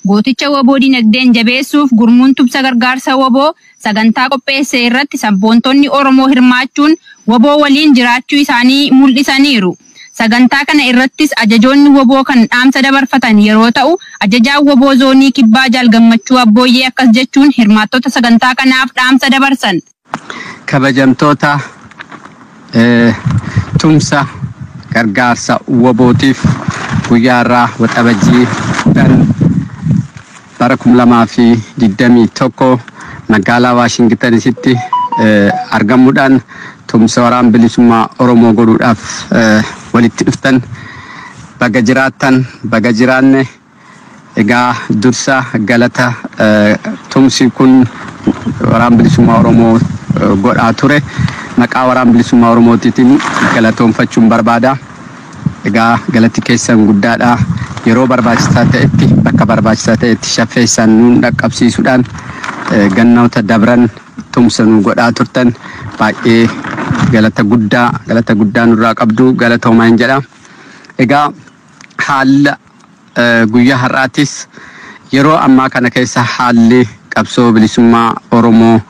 Gooticha WBO dinagdeen jabeessuuf gurmuun tumsa gargaarsa WBO sagantaa qopheesse irratti sabboontonni Oromoo hirmaachuun WBO waliin jiraachuu isaanii mul'isaniiru. Sagantaa kana irrattis ajajoonni WBO kan dhaamsa dabarfatan yeroo ta'u, ajajaan WBO zoonii Kibbaa Jaal Gammachuu Abbooyyee akkas jechuun hirmaattota sagantaa kanaaf dhaamsa dabarsan. Kabajamtoota tumsa gargaarsa WBOtiif guyyaa irraa Waxabajjii 10 bara 2021 magaalaa Waashingtanisitti argamuudhaan tumsa waraan bilisummaa Oromoo godhuudhaaf walitti dhuftan, baga jiraattan, baga jiraanne. Egaa dursa galata tumsi kun waraan bilisummaa Oromoo godhaa ture maqaa waraan bilisummaa Oromootiitiin galatoonfachuun barbaada. Egaa galatti keessan guddaadha. Yeroo barbaachisaa ta'etti, bakka barbaachisaa ta'etti shaffeessaan nuun dhaqqabsiisuudhaan gannoota dabran tumsa nu godhaa turtan, baay'ee galata guddaa, galata guddaa nurraa qabdu, galatoomaa hin jedha. Egaa haala guyyaa har'aatis yeroo ammaa kana keessa haalli qabsoo bilisummaa Oromoo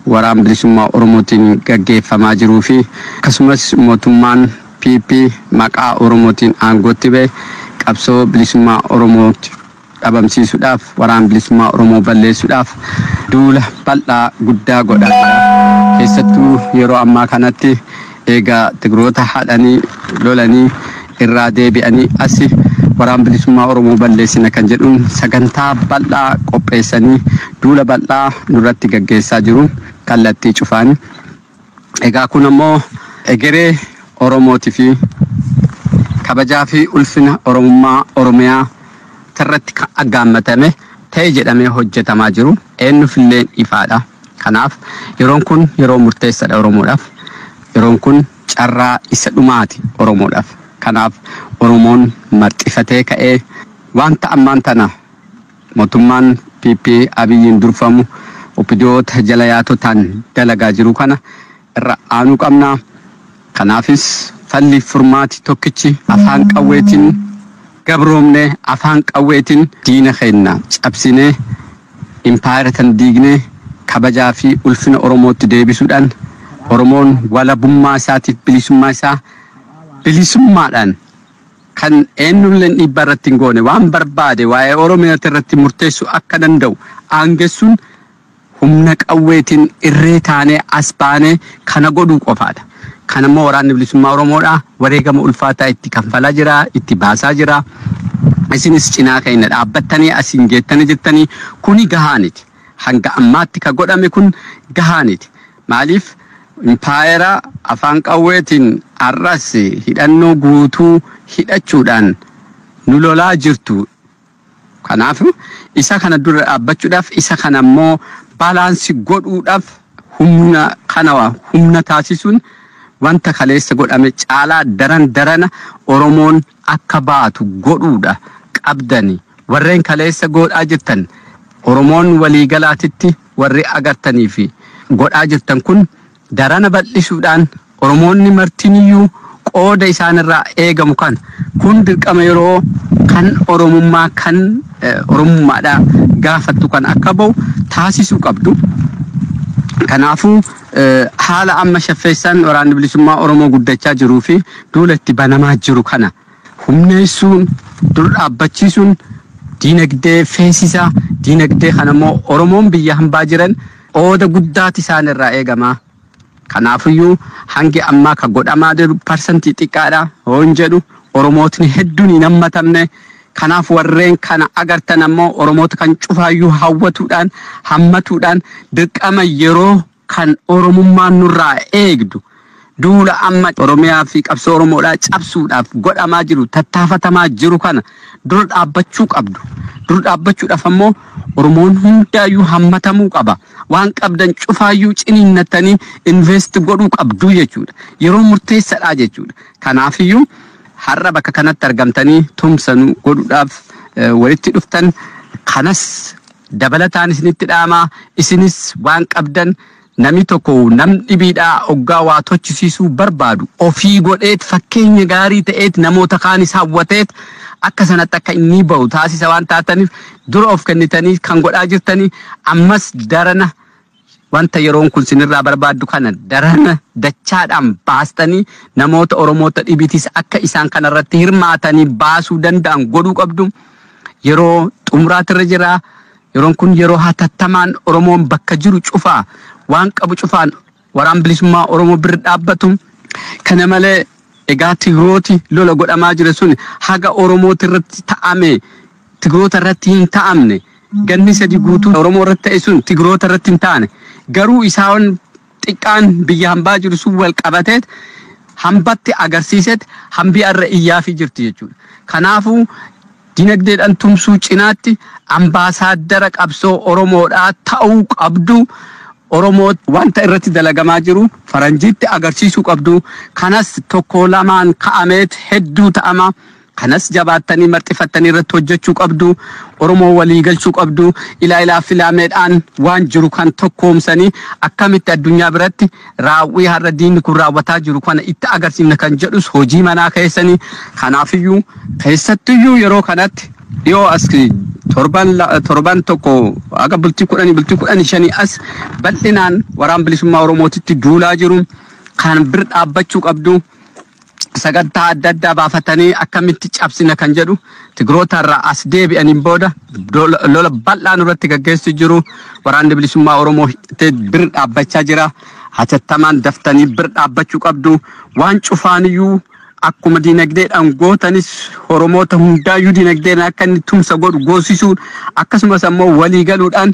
waraan bilisummaa Oromootiin gaggeeffamaa jiruu fi akkasumas mootummaan PP maqaa Oromootiin aangootti ba'e qabsoo bilisummaa Oromoo dhabamsiisuudhaaf, waraan bilisummaa Oromoo balleessuudhaaf duula bal'aa guddaa godhaa jira. Keessattuu yeroo ammaa kanatti egaa Tigroota hadhanii lolanii irraa deebi'anii asi waraan bilisummaa Oromoo balleessina kan jedhuun sagantaa bal'aa qopheessanii duula bal'aa nurratti gaggeessaa jiru kallattii cufaan. Egaa kun ammoo egeree Oromootii fi kabajaa fi ulfina Oromummaa Oromiyaa irratti kan aggaammatame ta'e jedhamee hojjetamaa jiru eenyufillee ifaadha. Kanaaf yeroon kun yeroo murteessaadha Oromoodhaaf. Yeroon kun carraa isa dhumaati Oromoodhaaf. Kanaaf Oromoon marxifatee ka'ee wanta ammaan tana mootummaan PP Abiyyiin durfamu OPDOota jala yaatotaan dalagaa jiru kana irra aanuu qabna. Kanaafis falli furmaati tokkichi afaan qawweetiin gabroomnee, afaan qawweetiin diina keenya cabsinee, impaayera tan diignee, kabajaa fi ulfina Oromootti deebisuudhaan Oromoon walabummaa isaatiif bilisummaa isaa bilisummaadhaan kan eenyulleen dhiibbaa irratti hin goone waan barbaade waa'ee Oromiyaa irratti murteessuu akka danda'u aangessuun humna qawweetiin irree taanee as baanee kana godhuu qofaadha. Kan ammoo waraanni bilisummaa Oromoodha wareegama ulfaataa itti kanfalaa jira, itti baasaa jira. Isinis cinaa keenya dhaabbattanii asiin geettanii jirtanii, kuni gahaaniti. Hanga ammaatti ka godhame kun gahaaniti. Maaliif impaayera afaan qawweetiin har'as hidhannoo guutuu hidhachuudhaan nu lolaa jirtu. Kanaaf isa kana dura dhaabbachuudhaaf, isa kana ammoo balance godhuudhaaf, humna kana humna taasisuun wanta kaleessa godhame caalaa daran darana Oromoon akka baatu godhuudha qabdani. Warreen kaleessa godhaa jirtan, Oromoon waliigalaatitti warri agartanii fi godhaa jirtan kun darana bal'isuudhaan Oromoonni martiniyyuu qooda isaanirraa eegamu kan kun dirqama yeroo kan Oromummaa kan Oromummaadha gaafattu kan akka ba'u taasisuu qabdu. Kanaafuu haala amma shaffeessaan waraanni bilisummaa Oromoo guddachaa jiruu fi duula itti banamaa jiru kana humneessuun, dur dhaabbachiisuun diinagdee feesisaa. Diinagdee kana immoo Oromoon biyya hambaa jiran qooda guddaati isaan irraa eegama. Kanaafiyyuu hangi ammaa ka godhamaa jiru parsantii xiqqaadha hoon jedhu, Oromootni hedduun hin hammatamne. Kanaaf warreen kana agartan ammoo Oromoota kan cufaayyuu hawwatuudhaan, hammatuudhaan dirqama yeroo kan Oromummaan nurraa eegdu, duula amma Oromiyaa fi qabsoo Oromoodhaa cabsuudhaaf godhamaa jiru, tattaafatamaa jiru kana dura dhaabbachuu qabdu. Dura dhaabbachuudhaaf ammoo Oromoon hundaayyuu hammatamuu qaba. Waan qabdan cufaayyuu ciniinnattanii invest godhuu qabdu jechuudha. Yeroo murteessaadha jechuudha. Kanaafiyyuu har'a bakka kanatti argamtanii tumsa nu godhuudhaaf walitti dhuftan kanas dabalataan isinitti dhaamaa, isinis waan qabdan Namni tokko nam dhibiidhaa oggaa waa tochisiisuu barbaadu ofii godheet fakkeenya gaarii ta'eet namoota kaanis hawwateet akka sanatti akka inni bahu taasisa waan taataniif dura of kennitanii kan godhaa jirtanii ammas darana wanta yeroon kun sinirraa barbaaddu kana darana dachaadhaan baastanii namoota Oromoota dhibiitis akka isaan kanarratti hirmaatanii baasuu danda'an godhuu qabdu. Yeroo xumuraatirra jira. Yeroon kun yeroo hatattamaan Oromoon bakka jiru cufaa waan qabu cufaan waraan bilisummaa Oromoo bira dhaabbatu. Kana malee egaa Tigrooti lola godhamaa jira sun haga Oromooti irratti ta'ame Tigroota irratti hin ta'amne, ganni 3 guutuu Oromoo irratti ta'e sun Tigroota irratti hin taane, garuu isaan xiqqaan biyya hambaa jiru sun wal qabateet hambatti agarsiiseet hambii irra iyyaafii jirti jechuudha. Kanaafuu dinagdeedhaan tumsuu cinaatti ambaasaaddara qabsoo Oromoodhaa ta'uu qabdu. Oromoo wanta irratti dalagamaa jiru faranjiitti agarsiisuu qabdu. Kanas tokko lamaan ka'ameet hedduu ta'ama. Kanas jabaattanii marxifattanii irratti hojjechuu qabdu. Oromoo walii galchuu qabdu. Ilaa ilaa filaameedhaan waan jiru kan tokkoomsanii akkamitti addunyaa biratti raawwii har'a diinni kun raawwataa jiru kana itti agarsiifna kan jedhus hojii manaa keessanii. Kanaafiyyuu keessattiyyuu yeroo kanatti dhiyoo as torban tokko aga bultii 10 bultii 15 as bal'inaan waraan bilisummaa Oromootitti duulaa jiru. Kan bir dhaabbachuu qabdu. Sagantaa adda addaa baafatanii akkamitti cabsina kan jedhu Tigroota irraa as deebi'aniin booda lola bal'aan irratti gaggeessu jiru. Waraanni bilisummaa Oromoo bir dhaabbachaa jira. Hatattamaan daftanii bir dhaabbachuu qabdu. Waan cufaaniyyuu akkuma dinagdeedhaan gootanis Oromoota hundaayyuu dinagdeen akka inni tumsa godhu goosisuun akkasumas ammoo walii galuudhaan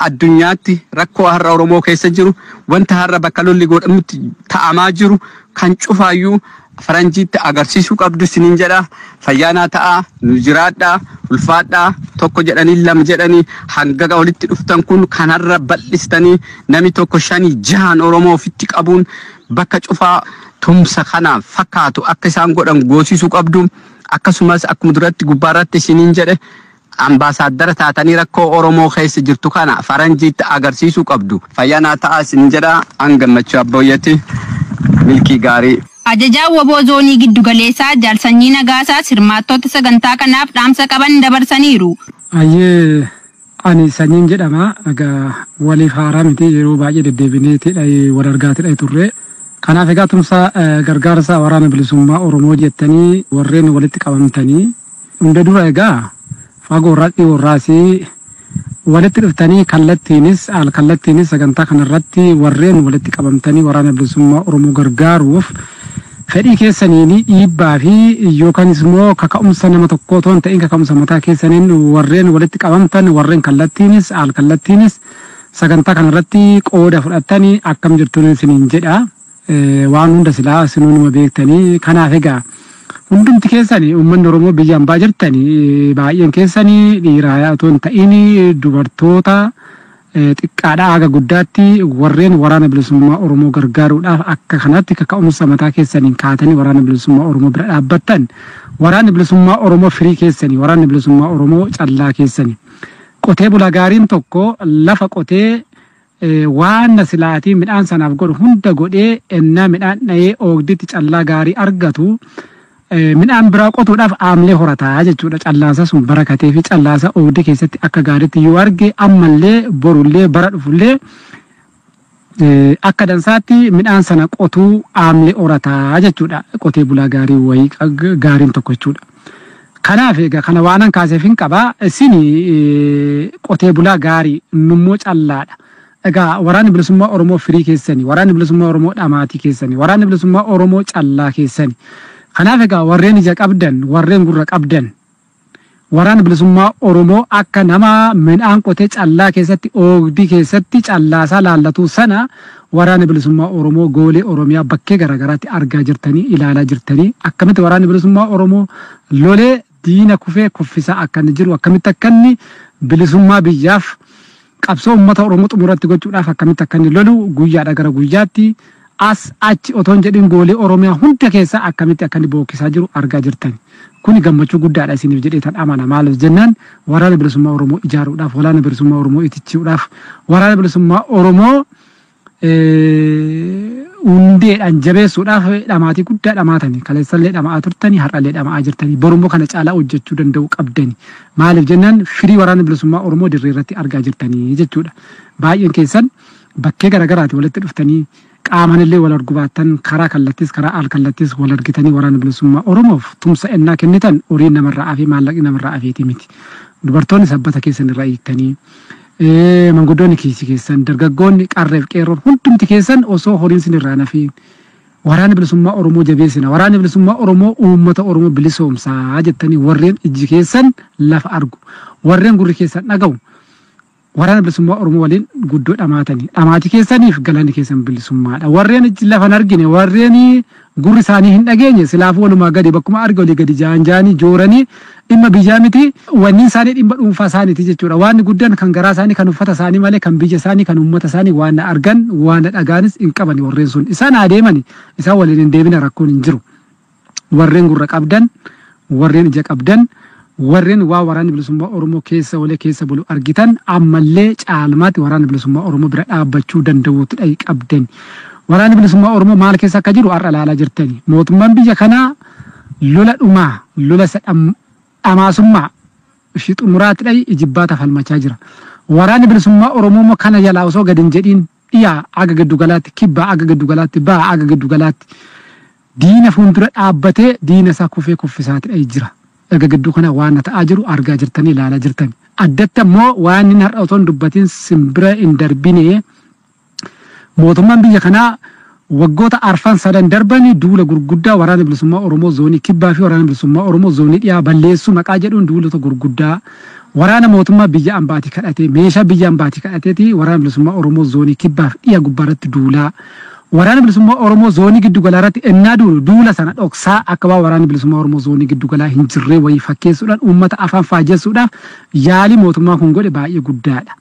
addunyaatti rakkoo har'a Oromoo keessa jiru wanta har'a bakka lolli godhamutti ta'amaa jiru kan cufaayyuu faranjiitti agarsiisuu qabdu isiniin jedha. Fayyaanaa ta'a, nu jiraadhaa, ulfaadhaa, tokko jedhanii lama jedhanii hanga walitti dhuftan kun kanarra bal'istanii namni tokko 5 6 Oromoo ofitti qabuun bakka cufaa tumsa kana fakkaatu akka isaan godhan goosisuu qabdu. Akkasumas akkuma duratti gubbaarratti isiniin jedhe ambaasaaddara taatanii rakkoo Oromoo keessa jirtu kana faranjiitti agarsiisuu qabdu. Fayyaanaa ta'a isiniin jedha. An Gammachuu Abbooyyati. Milkii gaarii. Ajajaa Waboo Zoonii Giddugaleessaa Jaalsanyii Nagaasaa hirmaattoota sagantaa kanaaf dhaamsa qaban dabarsaniiru. Ayyee, ani Sanyiin jedhama. Egaa waliif haaraa miti, yeroo baay'ee deddeebineetidha wal argaatidha turre. Kanaaf egaa tumsa gargaarsa waraana bilisummaa Oromoo jettanii warreen walitti qabamtanii hunda dura egaa fagoo irraa dhiyoo irraasii walitti dhuftanii kallattiinis al kallattiinis sagantaa kanarratti warreen walitti qabamtanii waraana bilisummaa Oromoo gargaaruuf fedhii keessaniin dhiibbaa fi yookaanis immoo kaka'umsa nama tokkoo otoo hin ta'in kaka'umsa mataa keessaniin warreen walitti qabamtan warreen kallattiinis al kallattiinis sagantaa kanarratti qooda fudhattanii akkam jirtuun isiniin jedha. Waan hunda silaa isinuunuma beektanii. Kanaaf egaa hundumti keessanii uummanni Oromoo biyya hambaa jirtanii baay'een keessanii dhiiraa otoo hin ta'in dubartoota xiqqaadhaa haga guddaatti warreen waraana bilisummaa Oromoo gargaaruudhaaf akka kanatti kaka'umsa mataa keessaniin kaatanii waraana bilisummaa Oromoo bira dhaabbattan. Waraanni bilisummaa Oromoo firii keessanii, waraanni bilisummaa Oromoo callaa keessanii. Qotee bulaa gaariin tokko lafa qotee waan silaatii midhaan sanaaf godhu hunda godhee ennaa midhaan dha'ee oogditti callaa gaarii argatu midhaan biraa qotuudhaaf aamlee horataa jechuudha. Callaansa sun barakatee fi callaansa oogdii keessatti akka gaariitti yoo arge ammallee borullee bara dhufullee akka dansaatti midhaan sana qotuu aamlee horataa jechuudha. Qotee bulaa gaarii wayii gaariin tokko jechuudha. Kanaaf egaa kana waanan kaaseef hin qabaa. Isin qotee bulaa gaarii nummoo callaadha. Egaa waraanni bilisummaa Oromoo firii keessanii, waraanni bilisummaa Oromoo dhamaatii keessanii, waraanni bilisummaa Oromoo callaa keessanii. Kanaaf egaa warreen ija qabdan, warreen gurra qabdan, waraanni bilisummaa Oromoo akka nama midhaan qotee callaa keessatti oogdii keessatti callaasaa laallatu sana waraanni bilisummaa Oromoo goolee Oromiyaa bakkee garaagaraatti argaa jirtanii, ilaalaa jirtanii akkamitti waraanni bilisummaa Oromoo lolee diina kufee kuffisaa akka inni jiru, akkamitti akka inni bilisummaa biyyaaf qabsoo uummata Oromoo xumuratti gochuudhaaf akkamitti akka inni lolu guyyaadha gara guyyaatti as achi otoo hin jedhin goolee Oromiyaa hunda keessa akkamitti akka inni bookkisaa jiru argaa jirtani. Kuni gammachuu guddaadha isiniif jedhee tan amana. Maaliif jennaan waraana bilisummaa Oromoo ijaaruudhaaf, waraana bilisummaa Oromoo itichuudhaaf, waraana bilisummaa Oromoo Hundeedhaan jabeessuudhaaf dhamaatii guddaa dhamaatanii kaleessallee dhama'aa turtanii har'allee dhama'aa jirtanii borummoo kana caalaa hojjechuu danda'u qabdani. Maaliif jennaan firii waraana bilisummaa Oromoo dirree irratti argaa jirtanii jechuudha. Baay'een keessan bakkee garaagaraati walitti dhuftanii qaamanillee wal arguu baattan karaa kallattis karaa al kallattis wal argitanii waraana bilisummaa Oromoof tumsa ennaa kennitan horiin namarraa hafee maallaqni namarraa hafeeti miti. Dubartoonni sabbata keessan irraa hiiktanii manguddoonni kiisii keessan dargaggoonni qarreef qeerroon hundumti keessan osoo horiin sin irraa nafiin waraana bilisummaa Oromoo jabeessina waraana bilisummaa Oromoo uummata Oromoo bilisoomsaa jettanii warreen ijji keessan lafa argu warreen gurri keessan dhaga'u waraana bilisummaa Oromoo waliin guddoo dhamaatanii dhamaatii keessaniif galanni keessan bilisummaadha. Warreen ijji lafa hin argine warreen gurri isaanii hin dhageenye silaafuu walumaa gadi bakkuma arge olii gadi jaan jaanii jooranii dhimma biyyaa miti wanni isaanii dhimma dhuunfaa isaaniiti jechuudha. Waan guddaan kan garaa isaanii kan uffata isaanii malee kan biyya isaanii kan uummata isaanii waan argan waan dhagaanis hin qaban warreen sun isaan adeemani isaan waliin hin deebina rakkoon hin jiru. Warreen gurra qabdan warreen ija qabdan warreen waa waraanni bilisummaa Oromoo keessa olee keessa bulu argitan ammallee caalmaatti waraana bilisummaa Oromoo bira dhaabbachuu danda'uutti dhahi qabdan. Waraanni bilisummaa Oromoo maal keessa akka jiru har'a ilaalaa jirtani. Mootummaan biyya kanaa lola dhumaa lola dhamaasummaa ishii xumuraatti dhahi ijibbaata falmachaa jira. Waraanni bilisummaa Oromoo immoo kana jalaa osoo gadi hin jedhiin dhiyaa aga giddugalaatti kibbaa aga giddugalaatti ba'aa aga giddugalaatti diina fuuldura dhaabbatee diina isaa kufee kuffisaatti dhahi jira. Erga gidduu kana waan ta'aa jiru argaa jirtanii ilaalaa jirtani. Addatti ammoo waan inni har'a otoo hin dubbatin simbira hin darbine mootummaan biyya kanaa waggoota arfan sadan darbanii duula gurguddaa waraana bilisummaa Oromoo zoonii kibbaa fi waraana bilisummaa Oromoo zoonii dhiyaa balleessuu maqaa jedhuun duulota gurguddaa waraana mootummaa biyya ambaatii kadhatee meeshaa biyya ambaatii kadhateeti waraana bilisummaa Oromoo zoonii kibbaa fi dhiya gubbaarratti duulaa. Waraana bilisummaa Oromoo zoonii giddugalaa irratti ennaa duulu duula sana dhoksaa akka waan waraanni bilisummaa Oromoo zoonii giddugalaa hin jirree wayii fakkeessuudhaan uummata afaan faajessuudhaaf yaalii mootummaa kun godhe baay'ee guddaadha.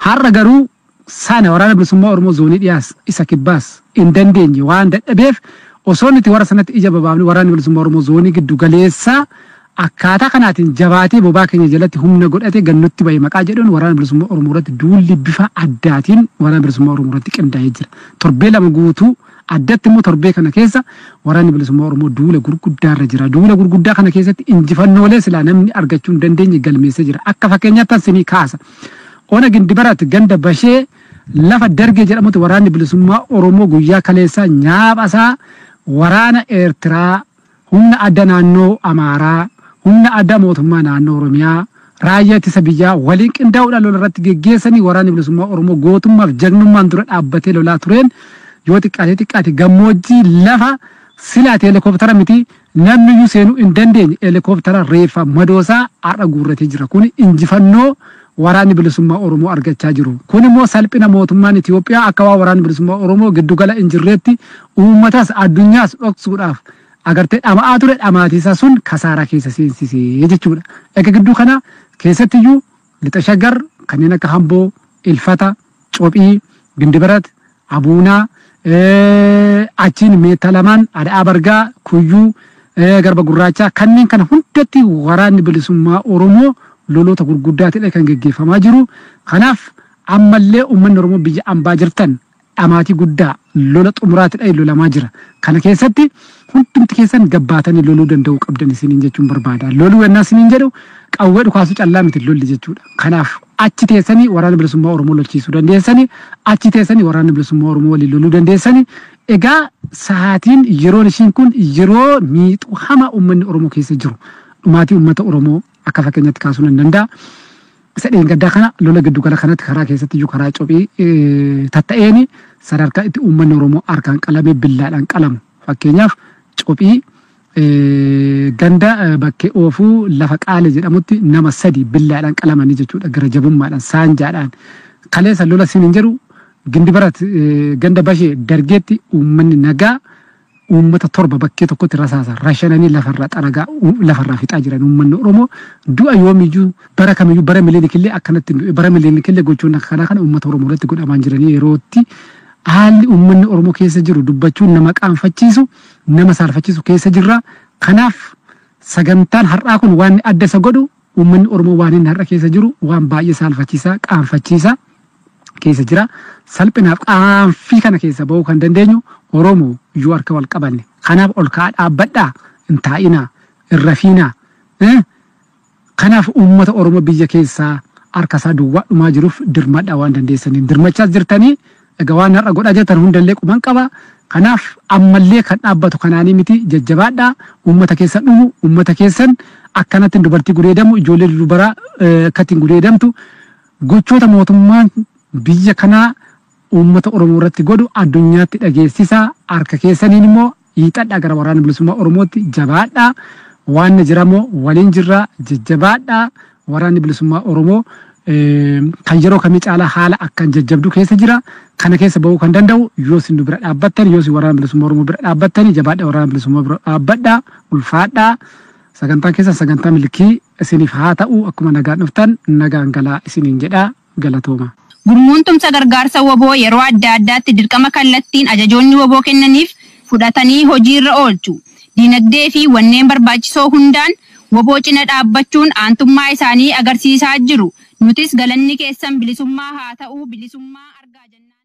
Har'a garuu sana waraana bilisummaa Oromoo zoonii dhiyaas isa kibbaas hin dandeenye waan dadhabeef osoo nuti warra sanatti ija babaafne waraanni bilisummaa Oromoo zoonii giddugaleessaa akkaataa kanaatiin jabaatee bobaa keenya jalatti humna godhatee gannutti bahe maqaa jedhuun waraana bilisummaa Oromoo irratti duulli bifa addaatiin waraana bilisummaa Oromoo irratti qindaa'ee jira. Torbee lama guutuu addatti immoo torbee kana keessa waraanni bilisummaa Oromoo duula gurguddaa irra jira. Duula gurguddaa kana keessatti injifannoolee silaa namni argachuu hin dandeenye galmeessee jira. Akka fakkeenyaatti sinii kaasa. Ona Gindibaratti ganda Bashee lafa Dargee jedhamutti waraanni bilisummaa Oromoo guyyaa kaleessaa nyaaphasaa waraana Eertiraa humna adda naannoo Amaaraa humna addaa mootummaa naannoo Oromiyaa raayyaa ittisa biyyaa waliin qindaa'uudhaan lola irratti geggeessanii waraanni bilisummaa Oromoo gootummaaf jagnummaan dura dhaabbatee lolaa tureen yoo xiqqaate xiqqaate gammoojjii lafa silaate helikooптara miti namni iyyuu seenuu hin dandeenye helikooптara reeffa madoosaa har'a guurratee jira. Kun injifannoo waraanni bilisummaa Oromoo argachaa jiru. Kun immoo salphina mootummaan Itoophiyaa akka waan waraanni bilisummaa Oromoo giddugala hin jirreetti uummatas addunyaas dhoksuudhaaf agartee dhama'aa ture dhamaatiisaa sun kasaaraa keessa seensisee jechuudha. Egaa gidduu kana keessattiyyuu lixa shaggar kanneen akka Hamboo, Ilfata, Cophii, Gindibarat, Abuunaa, achiin Meetta lamaan, Ada'aa Bargaa, Kuyyuu, Garba Gurraachaa kanneen kana hundatti waraanni bilisummaa Oromoo loloota gurguddaatidha kan geggeeffamaa jiru. Kanaaf ammallee uummanni Oromoo biyya ambaa jirtan dhamaatii guddaa lola xumuraatidha lolamaa jira. Kana keessatti hundumti keessan gabbaatanii loluu danda'uu qabdan isiniin jechuun barbaada. Loluu yennaa isiniin jedhu qawwee dhukaasuu callaa miti lolli jechuudha. Kanaaf achi teessanii waraana bilisummaa Oromoo lolchiisuu dandeessanii achi teessanii waraana bilisummaa Oromoo waliin loluu dandeessanii. Egaa sa'aatiin yeroon ishiin kun yeroo miixuu hama uummanni Oromoo keessa jiru dhumaatii uummata Oromoo akka fakkeenyaatti kaasuu nan danda'a. Isa dheengaddaa kana lola giddugala kanatti karaa keessatti iyyuu karaa cophii tatta'eeni sadarkaa itti uummanni Oromoo harkaan qalamee billaadhaan qalamu. Fakkeenyaaf cophii ganda bakkee oofuu lafa qaale jedhamutti nama sadi billaadhaan qalamanii jechuudha gara jabummaadhaan saanjaadhaan. Kaleessa lola siin hin jedhu Gindibarat ganda Bashee Dargeetti uummanni nagaa uummata torba bakkee tokkotti rasaasa rashananii lafarraa xaragaa lafarraa fixaa jiran uummanni Oromoo du'a yoomiyyuu bara kamiyyuu bara milinikillee akkanatti du'e bara milinikillee gochoon akka kanaa kana uummata Oromoo irratti godhamaa jiranii yerootti haalli uummanni Oromoo keessa jiru dubbachuun nama qaanfachiisu nama saalfachiisu keessa jirra. Kanaaf sagantaan har'aa kun waan adda isa godhu uummanni Oromoo waan inni har'a keessa jiru waan baay'ee saalfachiisaa qaanfachiisaa. keessa jira. Salphinaaf qaanfii kana keessa ba'uu kan dandeenyu Oromoo yoo harka wal qabanne. Kanaaf ol ka'aa dhaabbadhaa, hin taa'inaa, hin rafiinaa. Kanaaf uummata Oromoo biyya keessaa harka isaa duwwaa dhumaa jiruuf dirmadhaa waan dandeessaniin. Dirmachaas jirtanii egaa waan har'a godhaa jirtan hundallee quban qaba. Kanaaf ammallee kan dhaabbatu kanaanii miti, jajjabaadhaa. Uummata keessan dhumu, uummata keessan akkanatti dubartii gudeedamu, ijoollee dubaraa akkattiin gudeedamtu, gochoota mootummaan biyya kanaa uummata Oromoo irratti godhu addunyaatti dhageessisaa. Harka keessaniin immoo hiixadhaa gara Waraana Bilisummaa Oromootti, jabaadhaa. Waan na jiramoo waliin jirraa, jajjabaadhaa. Waraanni Bilisummaa Oromoo kan yeroo kamii caalaa haala akkaan jajjabduu keessa jira. Kana keessa ba'uu kan danda'u yoo isin bira dhaabbattan, yoo isin Waraana Bilisummaa Oromoo bira dhaabbattani. Jabaadhaa, Waraana Bilisummaa bira dhaabbadhaa, ulfaadhaa. Sagantaan keessa sagantaa milkii isiniif haa ta'u. Akkuma nagaan dhuftan nagaan galaa isiniin jedhaa, galatooma. Gurmuun tumsa gargaarsa WBO yeroo adda addaatti dirqama kallattiin ajajoonni WBO kennaniif fudhatanii hojiirra oolchu. Dinagdee fi wanneen barbaachisoo hundaan WBO cina dhaabbachuun aantummaa isaanii agarsiisaa jiru. Nutis galanni keessan bilisummaa haa ta'u, bilisummaa argaa jennaan.